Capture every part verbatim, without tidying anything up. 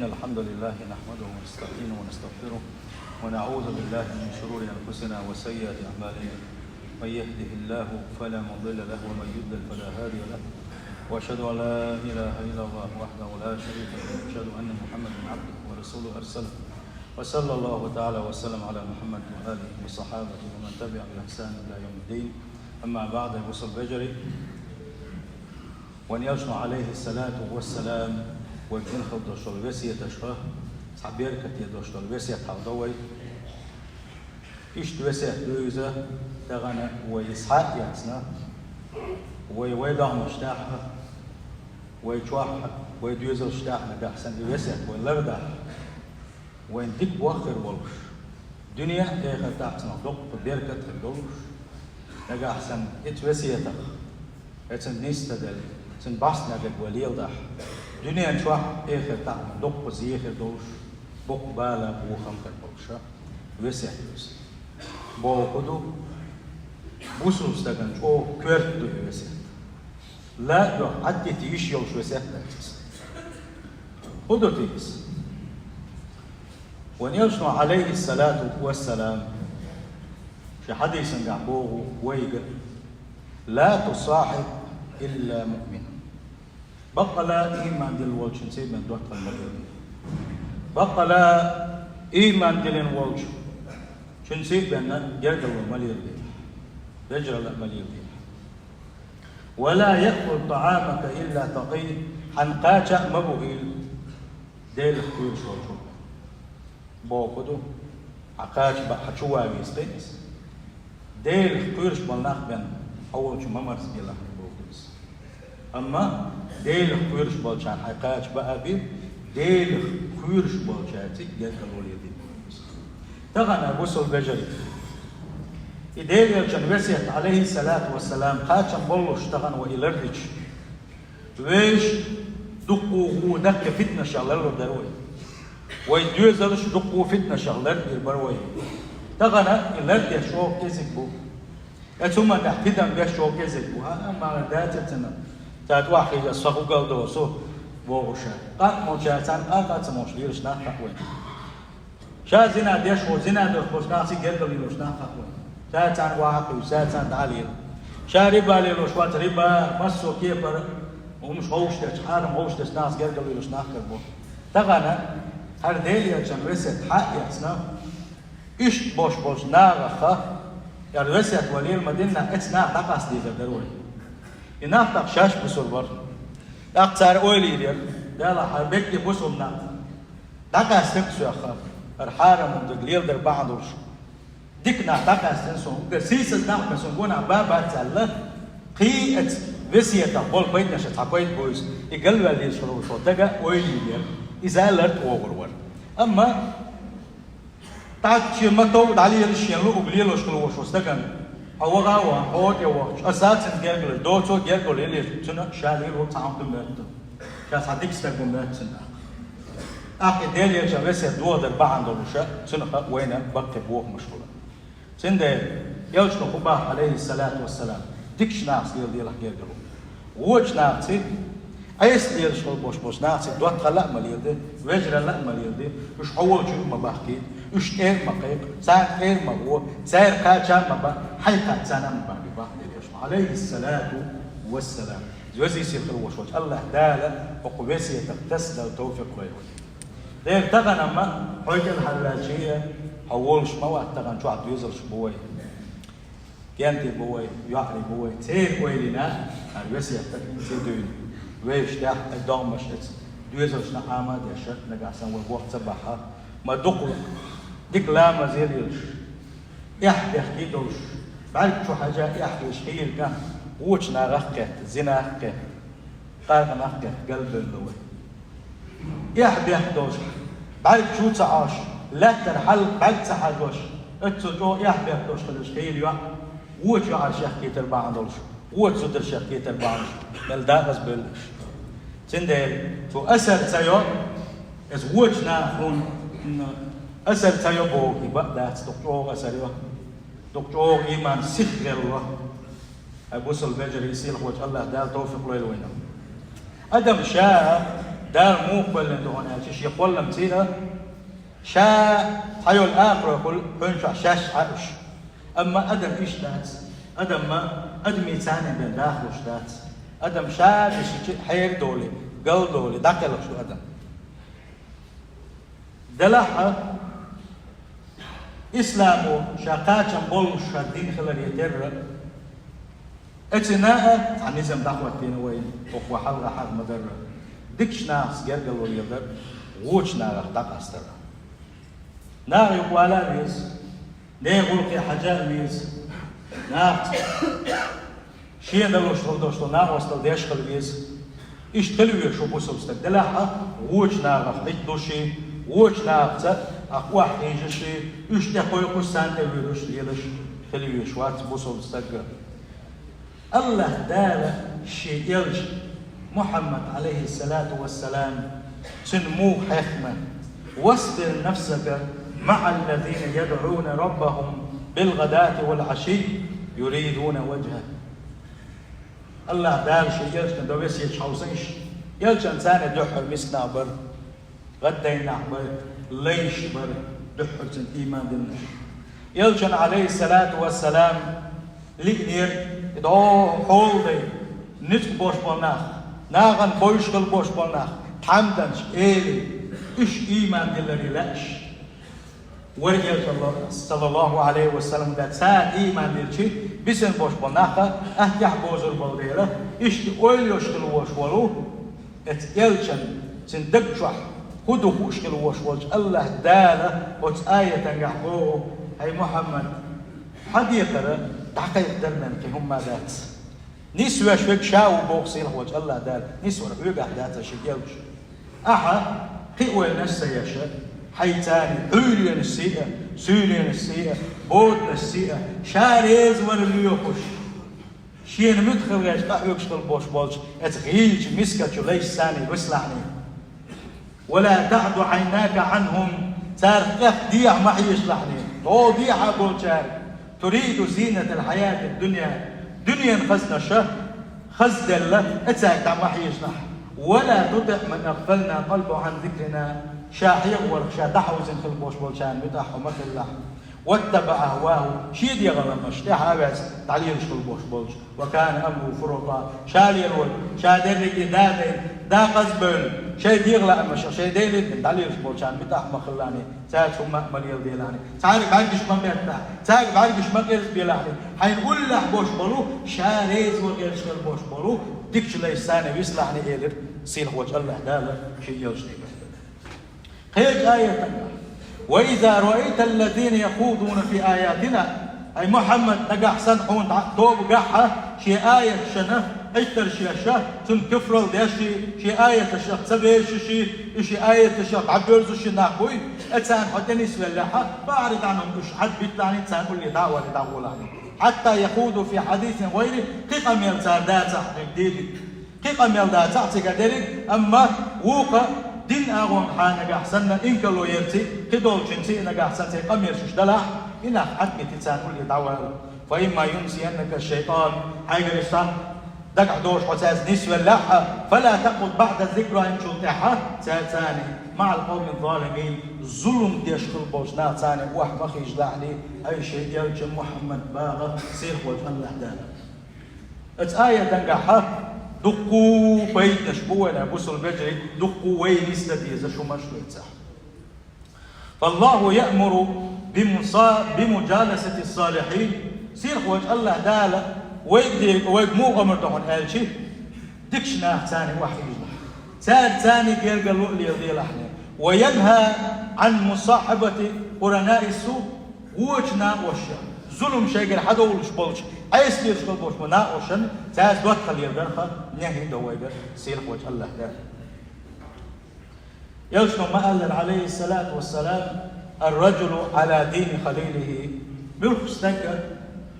الحمد لله نحمده ونستعينه ونستغفره ونعوذ بالله من شرور أنفسنا وسيئات أعمالنا. من يهده الله فلا مضل له ومن يضلل فلا هادي له. وأشهد أن لا إله إلا الله وحده لا شريك له وأشهد أن محمدا عبده ورسوله أرسله. وصلى الله تعالى وسلم على محمد وآله وصحابته ومن تبعهم بإحسان إلى يوم الدين. أما بعد, вай бусалба вежарий, вайн элчано, алейхи салату вассалам, вайга дина хилла долуш долу весеташха цхьа беркате долуш долу весет хьалдо вай. Иштта весет ду иза, тахана вай иза схьа а эцна, вай, вай догӀмаш тӀехь а, вай чохь а, вай доьзалш тӀехь а нагахь санна и весет вай лардахь, вайна дика боххир волуш, дуьне а, эхартахь а цунах доккха беркат а хир долуш, нагахь санна оцу весетах, оцунна нисса ца делла, цуьнан бӀаьстениг вай леладахь, дуьнен чохь а, эхартахь а доккха зе хир долуш, боккха бала, бохам хир болуш весет ду иза. Боху ду, бусалба стагана чӀогӀа коьрта ду и весет. Ла а йо, Ӏаддита йиш йолуш весет дац иза. ХӀун ду те иза? Вайн элчано, алейхи салату вассалам, шен хьадисангахь боху вайга: «لا تصاحب إلا مؤمنا». Баккъала ийман дилла волчуьнца бен доттагӀалла ма леладе. Баккъала ийман диллина волчуьнца бен гергарло ма леладе. Вежаралла а ма леладе. «ولا يأكل طعامك إلا تقي», хьан кхача а ма бохийла, Делах кхоьруш волчо. Боху ду, хьан кхача баа, хьан чу ван веза кхин а иза. Делах кхоьруш болу нах бен хьо волчу ма марзбелахь, боху иза. Амма Делах кхоьруш болчарна хьайн кхача баа а бе, Делах кхоьруш болчаьрца гергарло леладе, боху иза. Тахана, бусалба вежарий, и Делан элчан весет, алейхи салату вассалам, кхачам боллуш тахана вай и лардича, вешан дуккха а гӀо даккхий фитнашах ларлур дара вай. Вайн доьзалш дуккха а фитнашах ларбийр бара вай. Тахана и лардеш чӀогӀа кӀезиг бу. Оцу хӀуманна тӀехь тидам беш чӀогӀа кӀезиг бу. А, ма дацара цунна. Цара тӀаьхьа хилла со хӀу гал до со бохуша. Къа а молчаьрца, къа а ца молуш лелаш нах хаьа вайна. Ша зина деш ву, зина деш болчу нахаца гергарло лелош нах хаьа вайна. Ша царна вахьа кхуьйсу, ша царна дӀа а лела. Ша риба лелош вац, риба, массо а кепара хӀумаш ховшадерчу, хьарам ховшадерчу нахаца гергарло лелош нах кара бу. Тахана хӀара Делан элчан весет хьа а эцна, иштта бош болчу нахаха, яра весет вай лела ма динна, эцу наха дӀакъастийзар дара вай. И нах тӀаккха шаьш бусур бара. ТӀаккха цара ойла йира яра, Дала хьара беккъа бусург нах дӀакъаьстира соьх, хӀара хьарам хӀума дерг леладар бахьана долуш. Дика нах дӀакъаьстина суна, уггар сийсаз нах бен суна гонах бан бац аьлла, кхин а эцу весетах болу пайданашца цхьа пайда бу иза, и галваьлла лелаш хилла волчу стага ойла йира яра, иза лард вогӀур вара. Амма тӀаккха шен ма-тов дӀалелаш, шен луъург лелош хилла волчу стагана, хьо ваха а вахана, хьо тӀе вахча, аса а цуьнца гергарло, доцо а гергарло лелийча, цуьнан ша лело цхьа хӀума ду моьтту. Ша цхьа дика стаг ву моьтту цуьнан. ТӀаккха и Делан элчан весет дохадар бахьана долуша, цуьнан хаа вайна баккхий бохамаш хуьлу. Цундела элчано хӀун боху, алейхи салату вассалам, дикачу нахаца леладелахь гергарло. Вочу нахаца, Ӏеса лелаш хила болуш болчу нахаца доттагӀалла а ма леладе, вежаралла а ма леладе, уьш хьо волчу а ма бахкийта, уьш тӀера а ма кхайкха, царна тӀера а ма гӀо, цара кхача а ма баа, хьайн кхача царна а ма бахкийта, боху Делан элчано, алейхи салату вассалам. Везий сийлахь волуш волчу АллахӀ Дала хӀокху весетах тасадала товфикъ лойла вайна. Дера тахана-м хьо кӀелхьарваьлча а, хьо волуш ма вац, тахана чохь доьзалш бу вай. КӀентий бу вай, йоӀарий бу вай. Церан ойла йина, хӀара весет тахана ца дуьйна. Вешан тӀехь а, догӀмаш эца, доьзалшна Ӏама а деш, нагахь санна вай боху ца бахьа. Ма дукха дика ламаз а лелаш, эхь-бехке долуш, бӀаьрг чу хьажа эхь хилча хийла кӀант, вочу нахах а кхетта, зинах а кхетта, къаркъанах а кхетта, галбевлла вай. Эхь-бехк долуш, бӀаьрг чу ца Ӏаш, лаьттара хьал бӀаьрг ца хьажош, оццул чӀогӀа эхь-бехк долуш хилча хийла йоӀ, вочу йоӀаршех кхетар бахьана долуш, вочу зударшех кхетар бахьана долуш, мел дакъаза бевлла уьш. Цундела цо асар ца йо, иза вочу наха хьуна асар ца йо боху, и бакъ дац, дукха чӀогӀа асар йо, дукха чӀогӀа ийман сих гӀелло. Хьайн бусалба вежарий, сийлахь волчу АллахӀ Дала товфикъ лойла вайна. Адам ша Дала муха кхоьллина ду хьуна аьлча, шен кхолламца а, ша хьайола акхарой хьуна чохь шаьш Ӏа уьш. Амма адам иштта дац. Адамма адамца бен дахалуш дац. Адам ша дешича хьера долий, гал долий, дӀакхелхаш ду адам. Делахь а, исламо ша кхачам боллуш ша дин хиларе терра, эцина а цхьа низам дӀахӀоттийна вайна, хӀокхо хьалха хьагӀ ма-дарра. Дикачу нахаца гергарло леладар, вочу нахах дӀакъастар. Наха юкъа вала а веза, нехан гӀуллакхе хьажа а веза, нахаца шен далуш хила долуш долу накъосталла деш хила веза. Иштта хила веза шу бусалба стаг. Делахь а вочу нахах хьитта луш, вочу нахаца а охьахьийзаш, уьш тӀе кхойкхуш, царна тӀе вуьйраш лелаш хила везаш вац бусалба стаг. АллахӀ Дала шен элча Мухьаммад, Ӏалайхиссалату вассалам, цуьнан муха хьехна: «واصبر نفسك مع الذين يدعون ربهم بالغداة والعشي يريدون وجهه». АллахӀ Дала шен элчанна до весеташ хьовсийша, элчанна царна дуьххьара мисканах бара, гӀаддайнах бара, лайш бара, дуьххьара цуьнан ийман диллинарш. Элчанна, Ӏалайхиссалату вассалам, лиънера и дӀо хьолдай, ницкъ бош болу нах, нахана бовзуш хила бош болу нах, тхьамданаш, элий, уьш ийман дилларе лаьаш. Вай элчанна, саллаллаху Ӏалайхи ва саллам, дац, цара ийман диллича, бисина бош болу нах а, атта тӀехь бозур болу дела, иштта ойла йолуш хила вош волу, эцу элчанна, цуьнан даг чохь хӀун ду хууш хила вош волчу АллахӀ Дала оцу аятангахь боху: «Хьай Мухьаммад, хьан декхара дӀакхайкхадар мел кхин хӀумма дац. Нисвеш верг ша ву», боху сийлахь волчу АллахӀ Дала, нисвар хьоьгахь дац шен элча. Ахьа кхин ойланаш ца еш, хьайца а, хьуьйренашца а, суьйренашца а, боданашца а, ша реза вар лоьхуш, шена муьтӀахь хила гӀерташ къахьоьгуш хила бош болчу эцу гӀийлачу мискачу лайшца а висалахьний. «ولا تعد عيناك عنهم», царах тӀех дехьа ма хьежалахьний, дӀо дехьа болчаьрга, «تريد زينة الحياة الدنيا», дуьненан хазнаша хазделла, эцаьрга дӀа ма хьежалахь. «ولا تطع من أغفلنا قلبه عن ذكرنا», ша хьехаварх ша дӀахьовзина хила бош болчарна муьтӀахь хьо ма хилалахь. «واتبع هواه», шен дегӀаламаш тӀаьхьа а ваьлла, дӀалелаш хила бош болчу. «وكان أمره فرطا», ша лелорг, ша дерриге а дадайна, дакъазбевлла, шайн дегӀалаамашах, шайн Делан динах дӀалелаш болчарна муьтӀахь ма хилалахьний, цаьрца хӀумма а ма леладелахьний, цаьрга бӀаьргаш ма метталахь, цаьрга бӀаьргаш ма къерзабелахьний, хьайна уллехь бош болу, ша реза ван гӀерташ хила бош болу дикачу лайшца а висалахьний, элира сийлахь волчу АллахӀ Дала шен элчанна. Кхечу аятангахь: «وإذا رأيت الذين يخوضون في آياتنا», хьай Мухьаммад, нагахь санна хьуна дӀа а тоба гахь а, шен аяташна Ӏиттарш еш а, цунна куьфралла деш а, шен аяташах ца безаш а, и шен аяташах дӀабоьрзуш а нах буй, эцарна хьо тӀенисвеллехь а, «فأعرض عنهم», уьш хьад битталахьний, царна улле дӀа а валий, дӀагӀолахьний. «حتى يخوضوا في حديث غيره», кхин къамел цара дацахь хьоьга дийриг. Кхин къамел дацахь цига дерриг, амма вукху дин агӀонга хьан нагахь санна инкарло ярца, кхидолчуьнца а нагахь санна церан къамелаш уьш далахь, и нах хьад битий, царна улле дӀавала. «فإما ينسينك الشيطان», хьайгара иштта дагахь долуш хьо цаьрца нисвеллехь а, «فلا تقعد بعد الذكرى», хӀинцул тӀаьхьа цаьрца а, «مع القوم الظالمين», зулам деш хила болчу нахаца а охьа ма хьежалахьний, хьайн шен элча Мухьаммад, боху сийлахь волчу АллахӀ Дала. Оцу аятангахь дуккха пайданаш бу вайна, бусалба вежарий, дуккха вай нисдан дезаш хӀуманаш ду цигахь. «فالله يأمر بمصا-، بمجالسة الصالحين». Сийлахь волчу АллахӀ Дала вайга де-, вайга муха амар ду хьуна аьлча, дикачу нахаца а охьахьежалахь. Цаьрца а гергарло а леладелахьний. «وينهى عن مصاحبة قرناء السوء». Вочу накъосташна, зулам шайгара хьадовлуш болчу, Ӏеса дезаш хила болчу накъосташна, цаьрца доттагӀалла леладарх нахьи до вайга сийлахь волчу АллахӀ Дала. Элчано ма-аллара, Ӏалайхиссалату вассалам: «الرجل على دين خليله». Муьлхха стаг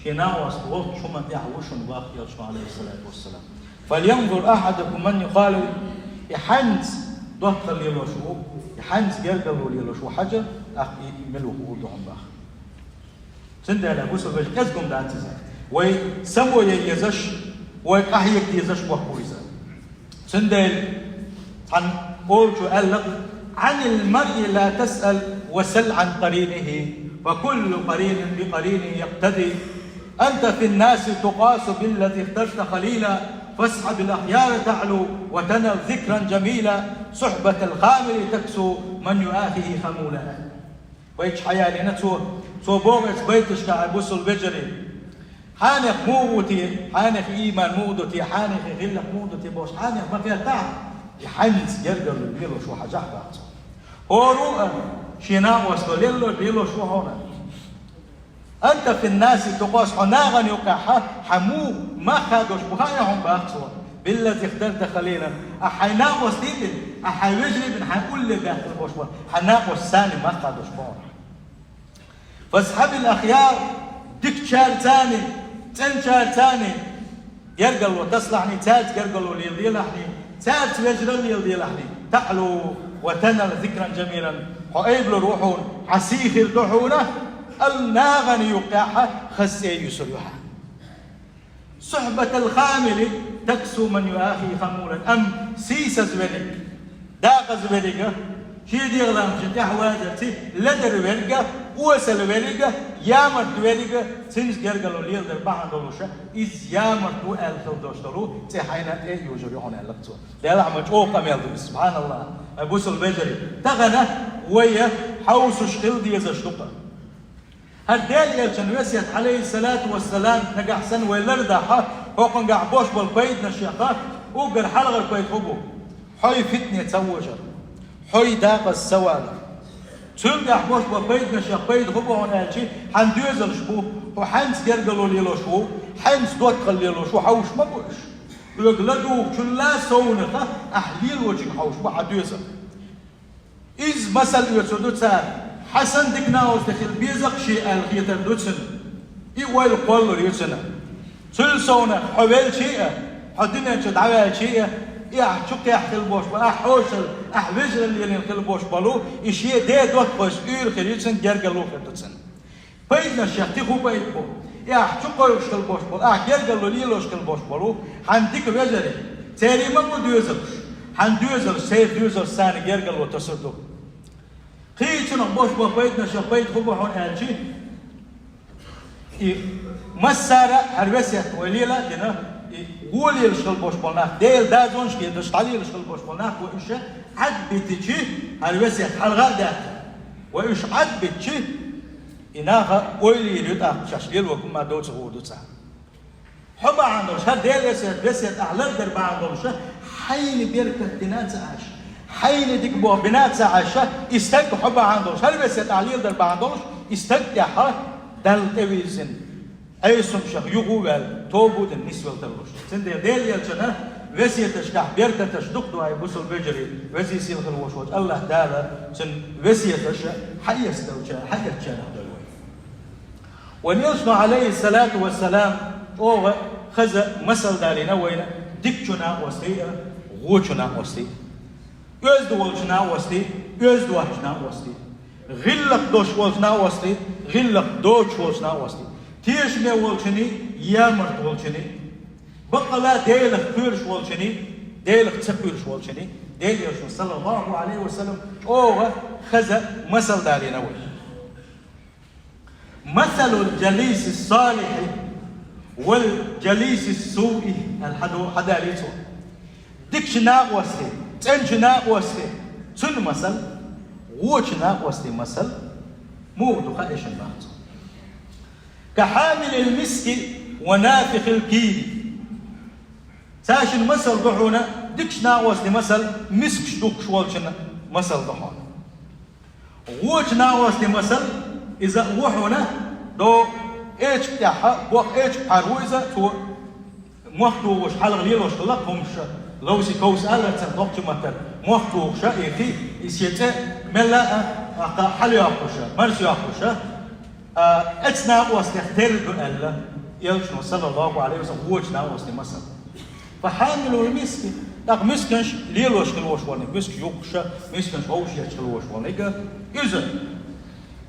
шен накъост волчу хӀуманна тӀехь ву шуна, боху Элчано, Ӏалайхиссалату вассалам. «فلينظر أحدكم من يخالل». И хьаьнца доттагӀалла лелош ву, и хьаьнца гергарло лелош ву хьажа, тӀаккха и мила ву хуур ду хьуна, боху. Цундела, бусалба вежарий, кӀезиг-м дац иза. Вай само ян езаш, вай къахьега дезаш боху иза. Цундела цхьана Олчо аьлла: عن المرء لا تسأل وسل عن قرينه، فكل قرين بقرينه يقتدي. أنت في الناس تقاس بالذي اخترت خليلا، فاصحب الأخيار تعلو وتنل ذكرا جميلا، صحبة الخامل تكسو من يؤاخيه خمولا. Вай чу хьаялийна цо, цо боху эцу байташкахь, ай бусалба вежарий. Хьенех муха ву те, хьенех иман муха ду те, хьенех гӀиллакх муха ду те бохуш, хьенех ма хеттахь, и хьаьнца гергарло лелош ву хьажахь боху цо. ХӀора а шен накъосто лело, лелош ву хьуна. أنت في الناس تقاس, хьо нахана юккъехь хьан муха мах хадош бу хаьа хьуна боху цо. بالذي اخترت خليلا, ахь хьайн накъостий бина, ахь хьайн вежарий бина, хьайн улле баьхкина болуш бу, хьан накъостий санна мах хадош бу хьуна. فاصحب الأخيار, дикачаьрца, цӀеначаьрца гергарло тасалахь, цаьрца гергарло леладелахь, цаьрца вежаралла леладелахь, تعلو وتنل ذكرا جميلا, хьо айбалур ву хьуна, хьан сий хир ду хьуна, ал нахана юккъехь хаза цӀе юьсур ю хьан. صحبة الخامل تكسو من يؤاخيه خمولا. Амма сийсаза верг, декъаза верг, шен дегӀан ламашна тӀаьхьавазарца ледар верг, осал верг, ямарт верг, цуьнца гергарло леладар бахьана долуш, иза ямарт ву аьлла хила долуш долу цӀе хьайна тӀе а юьсур ю хьуна аьлла цо. Делахь ма чӀогӀа къамел ду иза, субхьаналлахӀ. Ай бусалба вежарий, тахана вай хьовсуш хила дезаш ду-кх. ХӀара Делан Элчан весет, Ӏалайхиссалату вассалам, нагахь санна вай лардахь, хӀокхунгахь бош болу пайданашех уггар хьалхара пайда хӀун бу? Хьо фитне ца вожар, хьо декъаза ца валар. Цуьнгахь бош болу пайданашех пайда хӀун бу хьуна аьлча, хьан доьзалш бу, хьо хьаьнца гергарло лелош ву, хьаьнца доттагӀалла лелош ву, хьовсуш ма бу уьш. Хьоьга ладугӀучул а совнаха ахь лелочуьнга хьовсуш бу хьан доьзал. Иза масал оьцур ду цара, хьан санна дика накъостий хила беза-кх шен аьлла хетар ду цуьнан. И ойла кхоллалур ю цуьнан. Цуьнан совнаха хьо велчий а, хьо дуьнен чу дӀаваьлчий а, и ахь чукхехь хила бош болу, ахь хьошалла, ахь вежаралла лелийна хила бош болу, и шен ден доттагӀашца уьйр хир ю цуьнан, гергарло хир ду цуьнан. Пайданашех кхин хӀун пайда бу? И ахь чукхойкхуш хила бош болу, ахь гергарло лелош хила бош болу хьан дика вежарий, церан ма бу доьзалш, хьан доьзалш церан доьзалш санна гергарло тосур ду. Кхин цунах бош болу пайданашех пайда хӀун бу хьуна аьлча, и массара а хӀара весет вай лела а дина, и вон лелаш хила бош болу нах, Делан дозанаш кхеташ дӀалелаш хила бош болу нах, вай уьш Ӏадбитичи, хӀара весет хьалха а даьхна, вай уьш Ӏадбитичи, и наха ойла йийр ю тӀаккха, шаьш лело хӀума доцу гӀур ду цара. Хьо бахьана долуш, хӀара Делан весет, весет ахь лардар бахьана долуш, хьайна беркат дина а ца Ӏаш, хьайна дика боху бина а ца Ӏаш, и стаг хьо бахьана долуш, хӀара весет ахь леладар бахьана долуш, и стаг тӀехь Далла тӀевирзина, Ӏеса хӀумнашах юха а ваьлла, тоба а дина нисвелла тарлуш. Цундела Делан Элчанан весеташкахь беркаташ дукха ду, ай бусалба вежарий, везий сийлахь хила волуш волчу АллахӀ Дала цуьнан весеташ хьаэцначарах, хьаэцначарах дойла вай. Вайн Элчано, Ӏалайхиссалату вассалам, чӀогӀа хаза масал далийна вайна дикачу накъостий а, вочу накъостий а, оьзда волчу накъостий а, оьзда воцчу накъостий а, гӀиллакх долуш волчу накъостий а, гӀиллакх доцуш волчу накъостий а, тешаме волчуьнний, ямарта волчуьнний, баккъала Делах кхоьруш волчуьнний, Делах ца кхоьруш волчуьнний, Делан Элчано, саллаллаху Ӏалайхи ва саллам, чӀогӀа хаза масал далийна вайна. مثل الجليس الصالح والجليس السوء, аьлла хьадо-, хьадалийна цо. Дикачу накъостий, цӀеначу накъостий, цуьнан масал, вочу накъостий масал муха ду хаьа шуна боху цо. كحامل المسك ونافخ الكير. Цаьршиннан масал ду хьуна, дикачу накъостий масал, мискаш духкуш волчун масал ду хьуна. Вочу накъостий масал, иза а ву хьуна, до эчиг тӀехь, боккха эчиг пхьар ву иза, цо мохк тухуш, хьалха лелош хилла хӀумнаш, ловси-ковси алар цара доккхачу маттара, мохк тухуш, и хи, и шен цӀе мелла а, а, хьалайоккхуш, марсайоккхуш, а, эцу накъостех тера ду аьлла, Элчано, саллаллаху Ӏалайхи ва саллам, вочу накъостий масал. فحامل المسك, тӀаккха мисканаш лелош хила волуш волниг, мискаш юхкуш, мисканаш вовшахъеш хила волуш волниг, иза.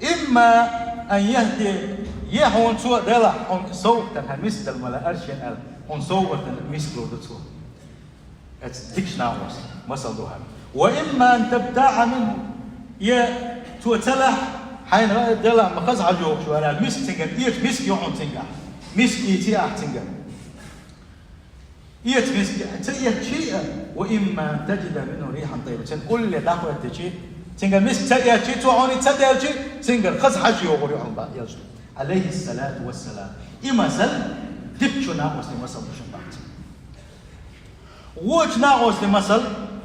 إما أن يهدي, е хьуна цо делахь, хьуна совгӀатана хьан миска дала ма лаьара шена аьлла, хьуна совгӀатана миска лур ду цо. Эцу дикачу накъостий масал ду хьуна. وإما أن تبتاع منه. Е цо ца лахь, хьайна гӀа а делахь, ма хаза хьажа йогӀуш ваьлла, миска цуьнгара эца, миска ю хьуна цуьнгахь. Миска эций ахь цуьнгара. Эца миска ца эцчи а, وإما أن تجد منه ريحا طيبة. Цуьнан улле дӀахӀоьттичи, цуьнгара миска ца эцчи, цо хьуна ца делчи, цуьнгара хаза хьажа йогӀур ю хьуна бах элчано, عليه الصلاة والسلام. И масал дикачу накъостий масал ду шуна бах цуьнан. Вочу накъостий масал,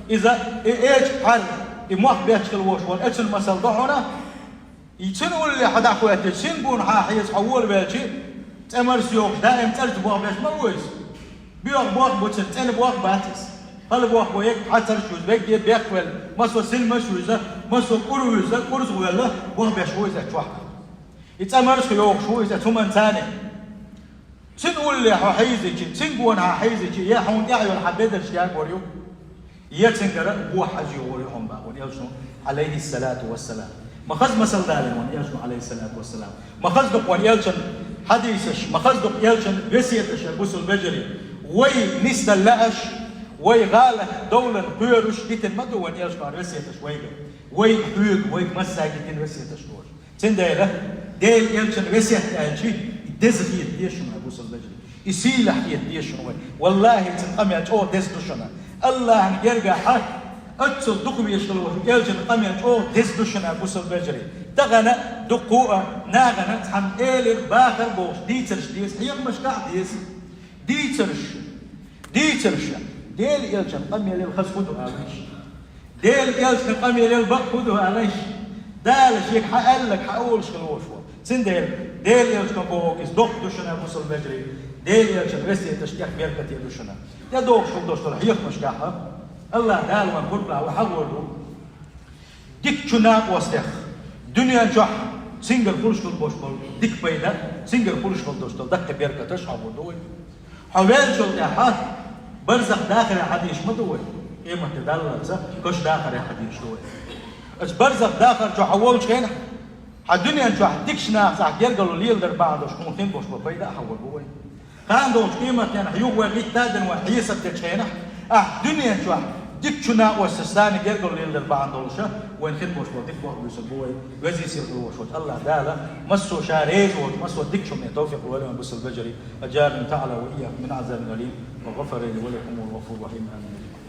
иза, и эча пхьар, и мох бетташ хила волуш волу эцун масал ду хьуна, и цуьнан улле хьо дӀахӀоьттичи, цуьнан гонахьа хьоьца хьо волавелчи, цӀе марса йогӀуш, даим цӀарца болх-беш ма ву иза. Боьха болх бу цуьнан, цӀена болх бац иза. Хала болх бу, ерг хьацарш вуьза, вегге бехк велла, массо силамаш вуьза, массо кӀур вуьза, кӀурзах велла, болх беш ву иза чохь. И цӀа марша йогӀуш ву иза цу хӀуманца. Цуьнан улле хьо хьийзичи, цуьнан гонахьа хьийзичи, я хьуна тӀехь йолу хьан бедарш ягор ю, я цуьнгара бохь хьажа йогӀур ю хьуна бах вайн элчано, عليه الصلاة والسلام. Ма хаза масал далийна вайн элчано, عليه الصلاة والسلام. Ма хаза ду-кх вайн элчан хьадисаш, ма хаза ду-кх элчан весеташ, я бусалба вежарий. Вай нисдала лаьаш, вай гӀалат довлан кхоьруш дитина ма ду вайн элчано весеташ вайга. Вайга хьоьга, вайга массаьрга дитина весеташ ду уьш. Цундела Делан элчан весет аьлчи, и деза хета деза шуна, бусалба вежарий. И сийлахь хета деза шуна вай. ВаллахӀи, цуьнан къамел чӀогӀа деза ду шуна. АллахӀан гергахьа оццул дукха везаш хила волчу элчан къамел чӀогӀа деза ду шуна, бусалба вежарий. Тахана дуккха а нахана цхьана элира, бахара бохуш дийцарш деза, хьехамашкахь а деза. Дийцарш, дийцарш, Делан элчан къамелал хаза хӀун ду алийша? Делан элчан къамелал бакъ хӀун ду алийша? Дала шега хьан аьлларг хьан олуш хила волуш ву. Цундела Делан элчано бохург иза доккха ду шуна, бусалба вежарий. Делан элчан весеташ тӀех беркате ду шуна. ТӀедогӀуш хила долуш долу хьехамашкахьа АллахӀ Дала вайн пурба ву хьагӀор ду. Дикачу накъостех дуьнен чохь цуьнгара хуьлуш хила болуш болу дика пайда, цуьнгара хуьлуш хила долуш долу даккхий беркаташ хьагӀор ду вай. Хьо ваьллачул тӀаьхьа барзах дахаре хьан дезаш ма ду вай, къематде даллалца каш дахаре хьан дезаш ду вай. Аса барзах дахар чохь хьо волчу хенахь, хьан дуьнен чохь дикачу нахаца ахь гергарло леладар бахьана долуш хьуна хин болуш болу пайда а хьагӀор бу вай. Кхана долчу къематдийнахь юха вай гӀиттадина вайн хьесап дечу хенахь, ахь дуьнен чохь дикачу накъостех царна гергарло леладар бахьана долуша, вайн хин болуш болу дика болх буьйсур бу вай, везий сийлахь волуш волчу АллахӀ Дала, массо ша реза волчу, массо дикачу хӀумане тавфикъ лойла вайн бусалба вежарий, أجارني تعالى وإياكم من عذاب أليم، وغفر لي ولكم، وهو الغفور الرحيم. آمين.